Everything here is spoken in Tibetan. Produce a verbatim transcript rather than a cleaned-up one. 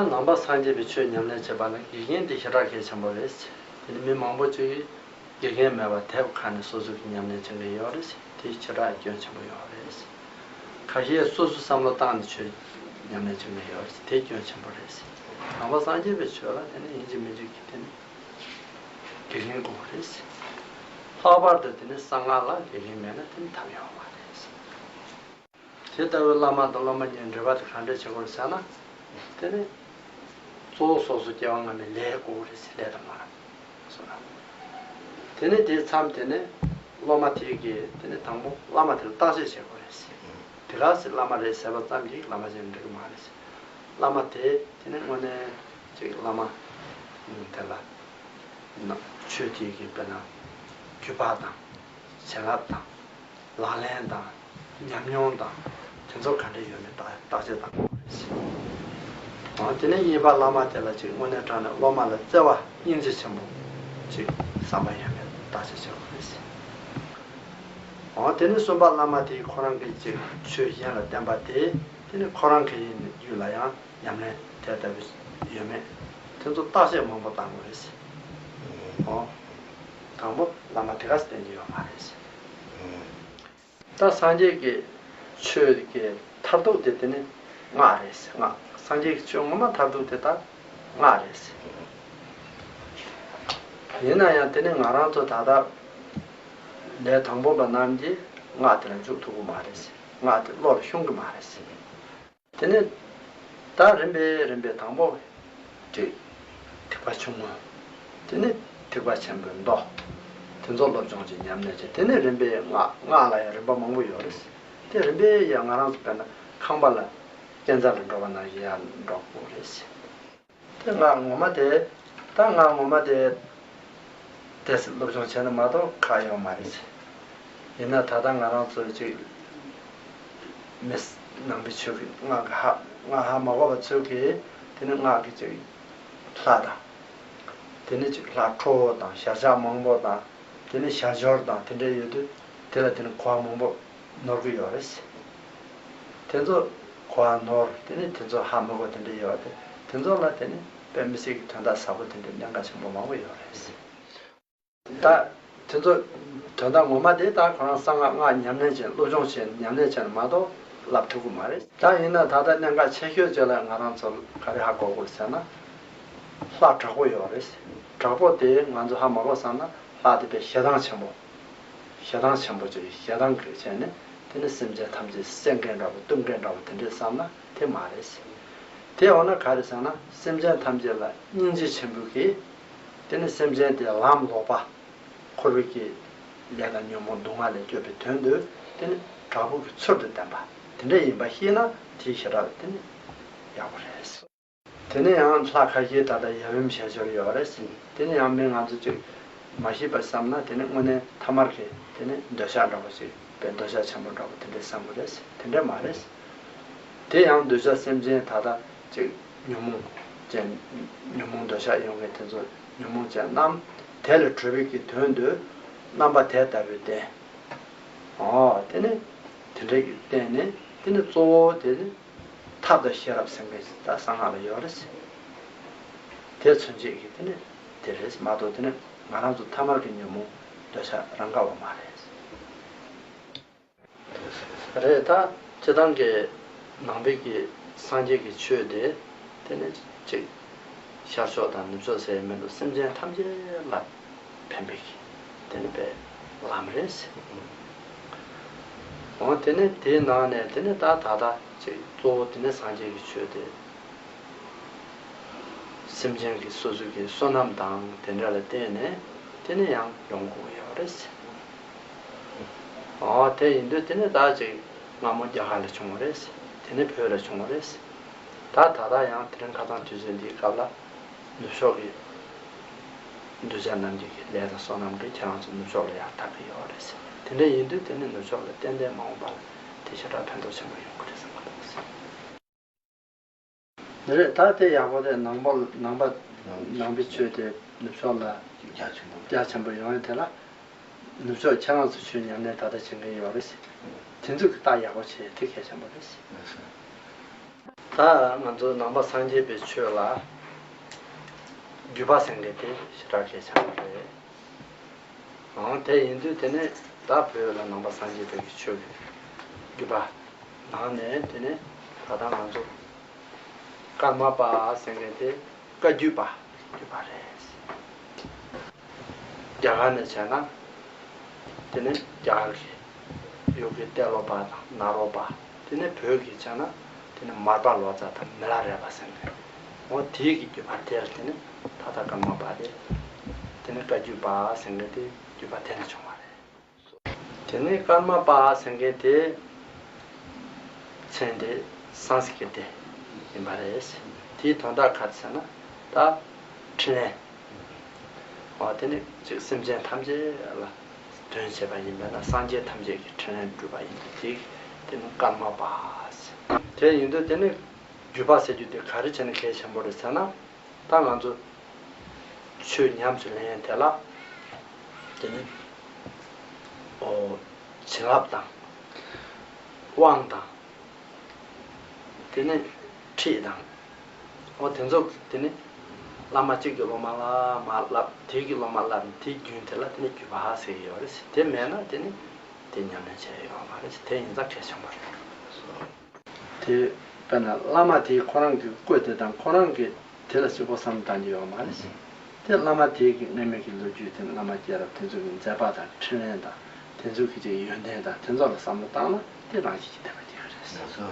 ནང་པ་སངས་རྒྱས་པའི་ཆོས་ཉམས་ལེན་བྱེད་པ་ལ་དགེ་རྒན་དེ་ཞེ་དྲག་གལ་ཆེན་པོ་རེད། དེ་ནི་མི་མང་པོ་ཅིག་གིས་དགེ་རྒན་མེད་པར་དེབ་ཁ་ནས་སོ་སོ་གིས་ཉམས་ལེན་བྱེད་མཁན་ཡོད་རེད། དེ་ཞེ་དྲག་སྐྱོན་ཆེན་པོ་ཡོད་རེད། ཁ་ཤས་སོ་སོ་བསམ་བློ་བཏང་ནས་ཆོས་ཉམས་ལེན་བྱེད་མཁན་ཡོད་རེད། དེ་སྐྱོན་ཆེན་པོ་རེད། ནང་པ་སངས་རྒྱས་པའི་ཆོས་ལ་དེ་ནི་ཡིན་གཅིག་མིན་གཅིག་གིས་དེ་ནི་དགེ་རྒན་དགོས་པ་རེད། ལྷག་པར་དུ་དེ་ནི་གསང་སྔགས་ལ་དགེ་རྒན་མེད་ན་དེ་ནི་ཐབས་ཡོད་མ་རེད། དེ་ལྟ་བུའི་བླ་མ་དང་སློབ་མ་གཉིས་འབྲེལ་བ་དེ་ག་འདྲས་བྱེད་དགོས་ཟེར་ན། དེ་ནི་གཙོ་བོ་སོ་སོ་སྐྱེ་བ་སྔ་མའི་ལས་དགོས་རེད་ཟེར། ལས་དང་མ་སོ་ན། དེ་ནི་དེའི་མཚམས་དེ་ནི་སློབ་མ་དེ་གིས་དེ་ནི་དང་པོ་བླ་མ་དེ་ལ་བརྟག་དཔྱད་བྱེད་དགོས་རེད་ཟེར། དེ་ག་ཟེར་བླ་མ་རེད་ཟེར་བ་ཙམ་གྱིས་བླ་མ་ཅན་འགྲིག་གི་མ་རེད་ཟེར། བླ་མ་དེ་དེ་ནི་དངོས་གནས་ཅིག་བླ་མ་དེ་ལ་ཆོས་དེ་གི་དཔེར་ན་རྒྱུད་པ་དང་། བྱིན་རླབས་དང་། ལག་ལེན་དང་། ཉམས་མྱོང་དང་། དེ་ཚོ་ག་འདྲ་ཡོད་མེད་བརྟག་བརྟག་དཔྱད་བཏང་དགོས་རེད། འོ་དེ་ནས་གཉིས་པ་བླ་མ་དེ་ལ་ཅིག་དངོས་གནས་དྲང་ནས་སློབ་མ་ལ་བརྩེ་བ་སྙིང་རྗེ་ཆེན་པོ་ཅིག་བསམ་པ་ཡོད་མེད་བརྟག་དཔྱད་བྱེད་དགོས་རེད། འོ་དེ་ནས་གསུམ་པ་བླ་མ་དེས་ཁོ་རང་གིས་ཅིག་ཆོས་གཞན་ལ་བསྟན་པ་དེ་དེ་ནས་ཁོ་རང་གི་རྒྱུད་ལ་ཡང་ཉམས་ལེན་དེ་ལྟ་བུ་ཡོད་མེད་དེ་ཚོ་བརྟག་དཔྱད་མང་པོ་བཏང་དགོས་རེད། འོ་དང་པོ་བླ་མ་དེ་ག་ཙམ་བསྟེན་གྱི་ཡོད་མ་རེད། ད་སངས་རྒྱས་ཀྱི་ཆོས་ཀྱི་མཐར་ཐུག་དེ་དེ་ནི་སྔགས་རེད། སྔགས། སངས་རྒྱས་ཀྱི་ཆོས་ངོ་མ་མཐར་ཐུག་དེ་ད་སྔགས་རེད། ཡིན་ན་ཡང་དེ་ནི་ང་རང་ཚོ་ད་ལྟ་ལས་དང་པོ་པ་རྣམས་ཀྱིས་སྔགས་དེ་ལ་འཇུག་ཐུབ་ཀྱི་མ་རེད། སྔགས་དེ་བློ་ལ་ཤོང་གི་མ་རེད། དེ་ནས་ད་རིམ་པས་རིམ་པས་དང་པོ་ཐེག་ཐེག་པ་ཆུང་ངུ། དེ་ནས་ཐེག་པ་ཆེན་པོའི་མདོ། དེ་ཚོ་སློབ་སྦྱོང་བྱེད། ཉམས་ལེན་བྱེད། དེ་ནས་རིམ་པས་སྔགས། སྔགས་ལ་ཡང་རིམ་པ་མང་པོ་ཡོད་རེད། དེ་རིམ་པས་ཡང་ང་རང་ཚོ་དཔེར་ན་ཁང་པ་ལ་སྐས་འཛེག་ལ་འགྲོ་བ་ནང་བཞིན་ཡར་འགྲོ་དགོས་རེད། དེ་སྔགས་ངོ་མ་དེ། ད་སྔགས་ངོ་མ་དེ་དེ་སློབ་སྦྱོང་བྱས་ན་མ་གཏོགས་ཁག་ཡོད་མ་རེད། ཡིན་ན་ད་ལྟ་ང་རང་ཚོ་ཅིག་མི་ནང་པའི་ཆོས་ཀྱི་སྔགས་ཀྱི་ཧ་སྔགས་ཧ་མ་གོ་བ་ཚོས་ཀྱིས་དེ་ནི་སྔགས་ཀྱི་ཅིག་ལྷ་དང་། དེ་ནི་ཅིག་ལྷ་ཁྲོ་བོ་དང་ཞལ་ཆགས་མང་པོ་དང་། དེ་ནི་ཞལ་སྦྱོར་དང་དེ་འདྲ་ཡོད་དུས་དེ་ལ་དེ་ནི་གོ་བ་མང་པོ་ནོར་གྱི་ཡོད་རེད། དེ་ཚོ་གོ་བ་ནོར། དེ་ནི་དེ་ཚོ་ཧ་མི་གོ་དེ་འདྲ་ཡོད་དེ། དེ་ཚོ་ལ་དེ་ནི་དཔེ་མི་སྲིད་ཀྱི་དོན་དག་ཟབ་པོ་དེ་འདྲའི་གནད་འགག་ཆེན་པོ་མང་པོ་ཡོད་རེད། ད་དེ་ཚོ་དོན་དག་ངོ་མ་དེ་ད་ཁོ་རང་གསང་སྔགས་སྔགས་ཉམས་ལེན་བྱས། སློབ་སྦྱོང་བྱས། ཉམས་ལེན་བྱས་ན་མ་གཏོགས་བསླབ་ཐུབ་ཀྱི་མ་རེད། ད་ཡིན་ན་ད་ལྟ་གནད་འགག་ཆེ་ཤོས་ཅིག་ལ་ང་རང་ཚོ་ག་རེ་ཧ་གོ་དགོས་ཟེར་ན། ལྷ་དྲག་པོ་ཡོད་རེད། དྲག་པོ་དེ་ང་ཚོ་ཧ་མ་གོ་བསམ་ན་ལྷ་དེ་དཔེ་ཞེ་སྡང་ཆེན་པོ། ཞེ་སྡང་ཆེན་པོ་ཅིག་ཞེ་སྡང་གིས་བྱས་ནས་དེ་ནི་སེམས་ཅན་ཐམས་ཅད་བསད་མཁན་འདྲ་པོ། གཏུབ་མཁན་འདྲ་པོ་དེ་འདྲས་བསམ་ན་དེ་མ་རེད། དེ་འོ་ན་ག་རེ་ཟེར་ན། སེམས་ཅན་ཐམས་ཅད་ལ་སྙིང་རྗེ་ཆེན་པོ་གིས་དེ་ནི་སེམས་ཅན་དེ་ལམ་ལོག་པ། འཁོར་བའི་གི་ལས་དང་ཉོན་མོངས་སྡུག་བསྔལ་ལས་སྐྱོབ་པའི་དོན་དུ་དེ་ནི་དྲག་པོ་གི་ཚུལ་དུ་བསྟན་པ་དེ་འདྲ་ཡིན་པ་ཤེས་ན་དེའི་ཞེ་དྲག་དེ་ནི་ཡག་པོ་རེད། དེ་ནས་ཡང་ལྷ་ཁ་ཤས་ད་ལྟ་ཡབ་ཡུམ་ཞལ་སྦྱོར་ཡོད་རེད། དེ་ནས་ཡང་མི་ང་ཚོ་ཅིག་མ་ཤེས་པར་བསམ་ན་དེ་ནི་དངོས་གནས་ཐ་མལ་གྱི་དེ་ནི་འདོད་ཆགས་འདྲ་པོ་ཅིག་དཔེ་འདོད་ཆགས་ཆེན་པོ་འདྲ་པོ་དེ་འདྲས་བསམ་གྱི་རེད། དེ་འདྲས་མ་རེད། དེ་ཡང་འདོད་ཆགས་སེམས་ཅན་ད་ལྟ་ཅིག་ཉོན་མོངས་ཅན། ཉོན་མོངས་འདོད་ཆགས་ཡོང་མཁན་དེ་ཚོ་ཉོན་མོངས་ཅན་རྣམས་དེ་ལས་གྲོལ་བའི་གི་དོན་དུ་རྣམ་པ་དེ་ལྟ་བུའི་རྟེན། འོ་དེ་ནི་དེ་འདྲའི་གི་རྟེན་ནི་དེ་ནི་གཙོ་བོ་དེ་ནི། ཐབས་དང་ཤེས་རབ་ཟེར་མཁན་ཞིག་ད་གསང་སྔགས་ལ་ཡོད་རེད། དེ་མཚོན་བྱེད་ཀྱི་དེ་ནི་དེ་རེད་མ་གཏོགས་དེ་ནི་ང་རང་ཚོ་ཐ་མལ་གྱི་ཉོན་མོངས་འདོད་ཆགས་རང་ག་བ་མ་རེད། རེད། ད་སྤྱིར་བཏང་གི་ནང་པའི་གི་སངས་རྒྱས་ཀྱི་ཆོས་དེ་དེ་ནི་གཅིག་ཤར་ཕྱོགས་དང་ནུབ་ཕྱོགས་ཟེར་མི་འདུག་སེམས་ཅན་ཐམས་ཅད་ལ་ཕན་པའི་གི་དེ་ནི་པའི་ལམ་རེད། འོ་དེ་ནི་དེའི་ནང་ནས་དེ་ནི་ད་ད་ལྟ་ཅིག་གཙོ་བོ་དེ་ནི་སངས་རྒྱས་ཀྱི་ཆོས་དེ། སེམས་ཅན་གྱི་སོ་སོ་གི་བསོད་ནམས་དང་དེ་འདྲ་ལ་བརྟེན་ནས་དེ་ནི་ཡང་ཡོང་དགོས་ཀྱི་ཡོད་རེད། འོ་དེ་ཡིན་དུས་དེ་ནི་ད་ཅིག་སྔ་མོ་རྒྱ་གར་ལ་བྱུང་བ་རེད། དེ་ནི་བོད་ལ་བྱུང་བ་རེད། ད་ད་ལྟ་ཡང་དེ་རིང་ཁ་སང་དུས་ཚོད་འདིའི་སྐབས་ལ་ནུབ་ཕྱོགས་ཀྱི་གདུལ་བྱ་རྣམས་ཀྱི་ལས་དང་བསོད་ནམས་ཀྱིས་ཁྱེད་རང་ཚོ་ནུབ་ཕྱོགས་ལ་ཡར་དར་གྱི་ཡོད་རེད། དེ་འདྲ་ཡིན་དུས་དེ་ནི་ནུབ་ཕྱོགས་ལ་ཏན་ཏན་མ་འོངས་པ་ལ་དེ་ཞེ་དྲག་ཕན་ཐོགས་ཆེན་པོ་ཡོང་གི་རེད་བསམ་གྱི་འདུག་དེ་རེད། ད་དེ་ཡག་པོ་རེད། ནང་པ་ནང་པ་ནང་པའི་ཆོས་དེ་ནུབ་ཕྱོགས་ལ་རྒྱ་ཆེན་པོ་རྒྱ་ཆེན་པོ་ཡོང་ཡོད་དེ་ལ། ནུབ་ཕྱོགས་ཁྱེད་རང་ཚོ་ཆོས་ཉམས་ལེན་ད་ལྟ་བྱེད་མཁན་ཡོད་རེད། དེ་ཚོ་གི་རྟགས་ཡག་པོ་བྱས། དེ་གལ་ཆེན་པོ་རེད། ད་ང་ཚོ་ནང་པ་སངས་རྒྱས་པའི་ཆོས་ལ་བརྒྱུད་པ་ཟེར་མཁན་དེ་ཞེ་དྲག་གལ་ཆེན་པོ་རེད། འོ་དེ་ཡིན་དུས་དེ་ནས་ད་བོད་ལ་ནང་པ་སངས་རྒྱས་པའི་ཆོས་ཀྱི་བརྒྱུད་པ་ནང་ནས་དེ་ནས་ད་ལྟ་ང་ཚོ་ཀརྨ་པ་ཟེར་མཁན་དེ་བཀའ་བརྒྱུད་པ་བརྒྱུད་པ་རེད། རྒྱ་གར་ནས་བྱས་ན་དེ་ནི་རྒྱ་གར་གྱི་ཡུལ་གྱི་ཏེ་ལོ་པ་དང་ནཱ་རོ་པ། དེ་ནི་བོད་ཀྱི་བྱས་ན་དེ་ནི་མར་པ་ལོ་ཙཱ་དང་མི་ལ་རས་པ་ཟེར་མཁན། འོ་དེའི་གི་བརྒྱུད་པ་དེར་དེ་ནི་ད་ལྟ་ཀརྨ་པ་རེད། དེ་ནི་བཀའ་བརྒྱུད་པ་ཟེར་མཁན་དེ་བརྒྱུད་པ་དེ་ནས་བྱུང་བ་རེད། དེ་ནས་ཀརྨ་པ་ཟེར་མཁན་དེ་མཚན་དེ་སཾ་སྐྲྀ་ཏ་ཡིན་པ་རེད། དེའི་དོན་དག་ག་རེ་ཟེར་ན་ད་འཕྲིན་ལས། འོ་དེ་ནི་ཅིག་སེམས་ཅན་ཐམས་ཅད་ལ་དོན་བྱེད་པ་ཡིན་པས་ན་སངས་རྒྱས་ཐམས་ཅད་ཀྱི་འཕྲིན་ལས་སྒྲུབ་པ་ཡིན་པས་དེ་དེ་ནི་ཀརྨ་པ་ཟེར། དེ་ཡིན་དུས་དེ་ནི་བརྒྱུད་པ་ཟེར་རྒྱུ་དེ་ག་རེ་བྱས་ནས་གལ་ཆེན་པོ་རེད་ཟེར་ན། ད་ང་ཚོ་ཆོས་ཉམས་སུ་ལེན་ཡས་དེ་ལ་དེ་ནི་ཨོ་བྱིན་རླབས་དང་དབང་དང་དེ་ནི་ཁྲིད་དང་ཨོ་དེ་ཚོ་དེ་ནི་བླ་མ་གཅིག་གི་སློབ་མ་ལ་མར་བསླབ། དེ་གི་སློབ་མ་བསླབ་ནས་དེའི་རྒྱུན་དེ་ལ་དེ་ནི་བརྒྱུད་པ་ཟེར་གྱི་ཡོད་རེད། དེ་མེད་ན་དེ་ནི་དེ་ཉམས་ལེན་བྱས་ཡོད་མ་རེད། དེ་ཡིན་ཙང་གལ་ཆེན་པོ་རེད། དེ་དཔེར་ན་བླ་མ་དེས་ཁོ་རང་གི་བཀོད་དེ་དང་ཁོ་རང་གིས་དེ་ལ་གཅིག་པོ་བསམ་བློ་བཏང་རྒྱུ་ཡོད་མ་རེད། དེ་བླ་མ་དེའི་གི་སྔ་མའི་གི་ལོ་རྒྱུས་དེ་བླ་མ་སྐྱེས་རབས་དེ་ཚོ་གི་མཛད་པ་དང་འཕྲིན་ལས་དང་དེ་ཚོ་གི་ཅིག་ཡོན་ཏན་དང་དེ་ཚོ་ལ་བསམ་བློ་བཏང་ན་དེ་རང་བཞིན་གྱིས་བསྟན་པ་སྐྱེ་གི་རེད། ལགས་སོ།